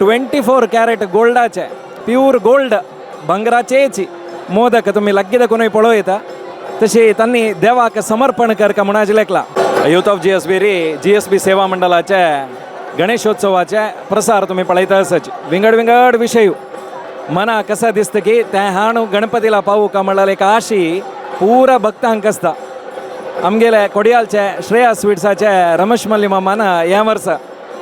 24 carat गोल्डाचे pure gold भांगराचेच modak तुमी लागीं दाखोवनूय पळोवं येता. तशी तांणी देवाक समर्पण करका म्हणून लेखला. Youth of GSB री जीएसबी सेवा मंडळाचे गणेशोत्सवाचे प्रसार तुमी पळयता आसाच. विंगड विंगड विशय मना कसा दिसता की ते हाणू गणपतीला पावू का म्हणल्यार एक आशी पुरा भक्तांक आसता. आमगेले कोडियालचे श्रेया स्वीट्साचे रमेश मल्ली मामान ह्या वर्सा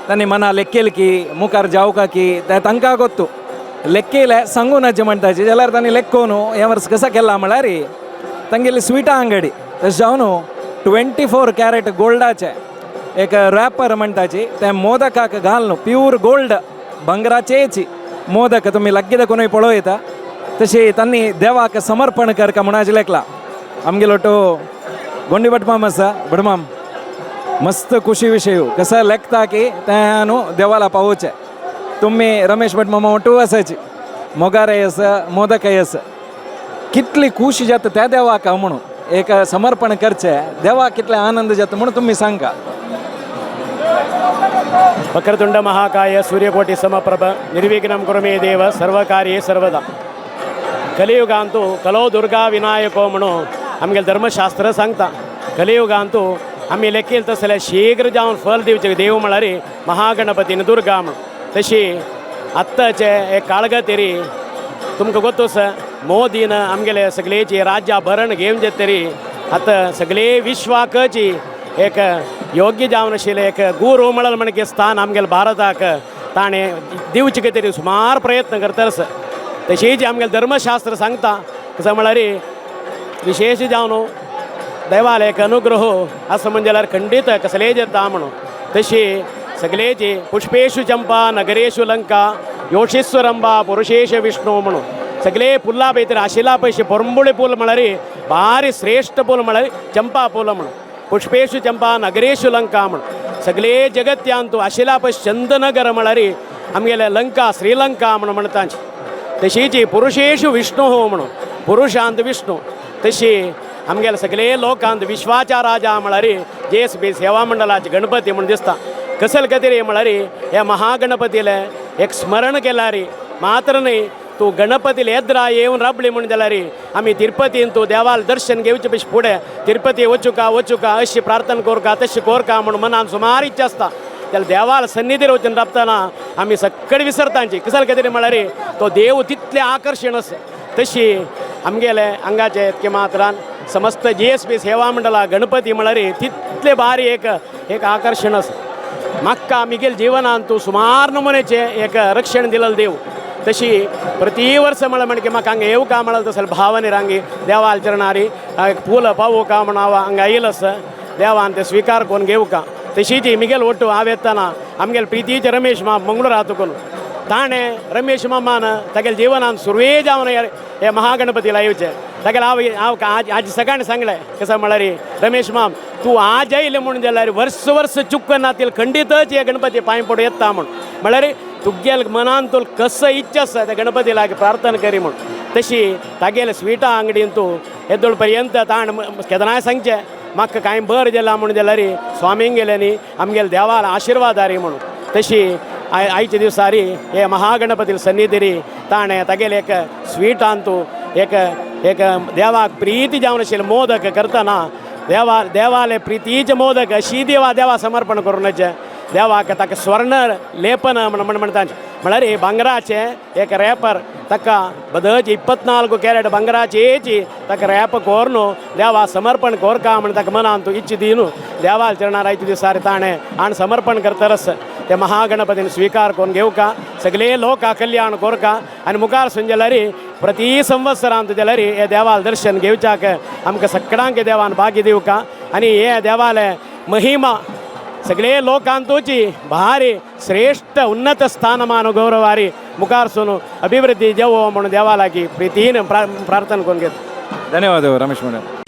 तांणी मना लेखकेल की मुखार जावका की ते तांकां गोत्तू लेखकेले सांगू नाचे म्हणटाचे जाल्यार तांणी लेखको न्हू. ह्या वर्स कसा केला म्हळ्यार तांगेली स्विटा अंगडी तशें जावन 24 कॅरेट गोल्डाचे एक रॅपर म्हणटाची ते मोदकाक घाल न्हू, प्यूर गोल्ड भांगराचेच मोदक तुमी लागीं दाखोवनूय पळोवं येता. तशी तांणी देवाक समर्पण करका म्हणून लेखला. आमगेलो तो गोंडी भटमाम आसा. भटमाम, मस्त खुशी विशय कसं लेखता की ते न्हू देवाला पावोवचें. तुमी रमेश भटमामा ओटू आसाची मोगारय आसा, मोदकय आसा. कितली खुशी जाता त्या देवाक म्हणून एक समर्पण करचें, देवाक कितले आनंद जाता म्हणून तुमी सांगा. वक्रतुंड महाकाय सूर्यकोटि समप्रभ निर्विघ्नं कुरु मे देव सर्वकार्ये सर्वदा. कलियुगांतु कलो दुर्गा विनायको म्हणून आमगेलें धर्मशास्त्र सांगता. कलियुगांतु आमी लेखील तसले शीघ्र जावन फल दिवचें देव म्हळ्यार महागणपती आनी दुर्गा म्हणून. तशी आत्ताचे एक काळगतेरी तुमकां गोत्तूस मोदीन आमगेले सगळेची राज्या भरण घेवन जे तरी आतां सगळे विश्वाकची एक योग्य जावन आशिल्लें एक गुरू म्हणल म्हणके स्थान आमगेले भारताक ताणें दिवचे खातीर सुमार प्रयत्न करतस. तशीच आमगेलें धर्मशास्त्र सांगता, कसं म्हळ्यार विशेष जावन देवाले एक अनुग्रह असं म्हणजे जाल्यार खंडीत कसलेच येता म्हणून. तशी सगळेची पुष्पेषु चंपा नगरेषु लंका योषेश्वरंबा पुरुषेश विष्णू म्हणून सगळे फुलां भितर आशिल्ला पयशे पोरंबुळे फूल म्हळ्यार भारी श्रेष्ठ फूल म्हळ्यार चंपा फूल म्हणून. पुष्पेषु चंपा नगरेषु लंका म्हणून सगळे जगत्यांतू आशिल्ला पयशे चंदनगर म्हळ्यार आमगेले लंका, श्रीलंका म्हणून म्हणटात. तशीच पुरुषेषु विष्णू म्हणून पुरुषांत विष्णू. तशी आमगेले सगळे लोकांत विश्वाच्या राजा म्हळ्यार जीएसबी सेवा मंडळाचे गणपती म्हणून दिसता. कसल खातीर म्हळ्यार ह्या महागणपतीले एक स्मरण केल्यार मात्र न्हय, तूं गणपतीले येद्रा येवन राबली म्हूण जाल्यार आमी तिरुपतीन तूं देवाल दर्शन घेवचे पयशे फुडें तिरुपती वचुका वचुका अशी प्रार्थना कोरका तशी कोरका म्हणून मनान सुमार इच्छा आसता. जाल्यार देवाल सन्निधीर वचून राबतना आमी सगळे विसरतांची. कसल खातीर म्हळ्यार तो देव तितलें आकर्शण आसा. तशी आमगेले हांगाचे इतके मात्रान समस्त जीएसबी सेवा मंडळा गणपती म्हळ्यार तितले भारी एक एक आकर्शण आसा. म्हाका मिगेल जिवनान तूं सुमार नमुन्याचें एक रक्षण दिलेलें देव. तशी प्रति वर्स म्हळ्यार म्हणके म्हाका हांगा येवका म्हळ्यार तसले भावने रांगी देवाल चरणारी एक फूल पावोका म्हणून हांव हांगा आयिल्लो आसा. देवान ते स्विकार करून घेवका. तशीच मिगेल ಒಟ್ಟು हांव येतना आमगेले प्रितीचे रमेश माम मंगळूर तुकून ताणें रमेश मामान तागेले जिवनान सुरवे जावन हे महागणपतीला येवचें तागेले हांव हांव आज आज सकाळी सांगलें, कसं म्हळ्यार रमेश माम तूं आज आयलें म्हणून जाल्यार वर्स वर्स चुकना तील खंडीतच हे गणपती पांय पडूं येता म्हूण. म्हळ्यार तुगेल मनान तुल कसं इच्छा आसा त्या गणपती लागीं प्रार्थना करी म्हूण. तशी तागेले स्विटा अंगडीन तूं येदोळ पर्यंत ताण केदनाय सांगचें म्हाका कांय बरें जालां म्हणून जाल्यार स्वामींगेल्यांनी आमगेले देवाल आशिर्वाद हारी म्हणून. तशी आयच्या दिवसारी हे महागणपती सन्निधिरी ताणें तागेले एक स्वीटान तूं एक एक देवाक प्रिती जावन आशिल्ले मोदक करतना देवा देवाले प्रितीचे मोदक अशी देवा देवा समर्पण करूनचे देवाक ताका स्वर्ण लेपन म्हण म्हणटा. म्हळ्यार भांगराचें एक रॅपर ताका बदच 24 कॅरेट भांगराचेची ताका रॅप कोरनु देवा समर्पण कोरका म्हण ताका मनान तूं इच्छा दिनु देवाल चरणार आयच्या दिसार ताणें आनी समर्पण करतरस ते महागणपतीन स्वीकार करून घेवका, सगळे लोक कल्याण कोरका आनी मुखार सून जाल्यार प्रति संवत्सरांत जाल्यार हे देवाल दर्शन घेवच्याक आमकां सगळ्यांक देवान भाग्य दिवका. आनी हे देवाले महिमा सगळे लोकांतूची भारी श्रेष्ठ उन्नत स्थानमान गौरवारी मुखार सून अभिवृद्धी जेवो म्हणून देवा लागीं प्रितीन प्रार्थना करून घेता. ಧನ್ಯವಾದಗಳು ರಮೇಶ್ ಮೇಡಮ್.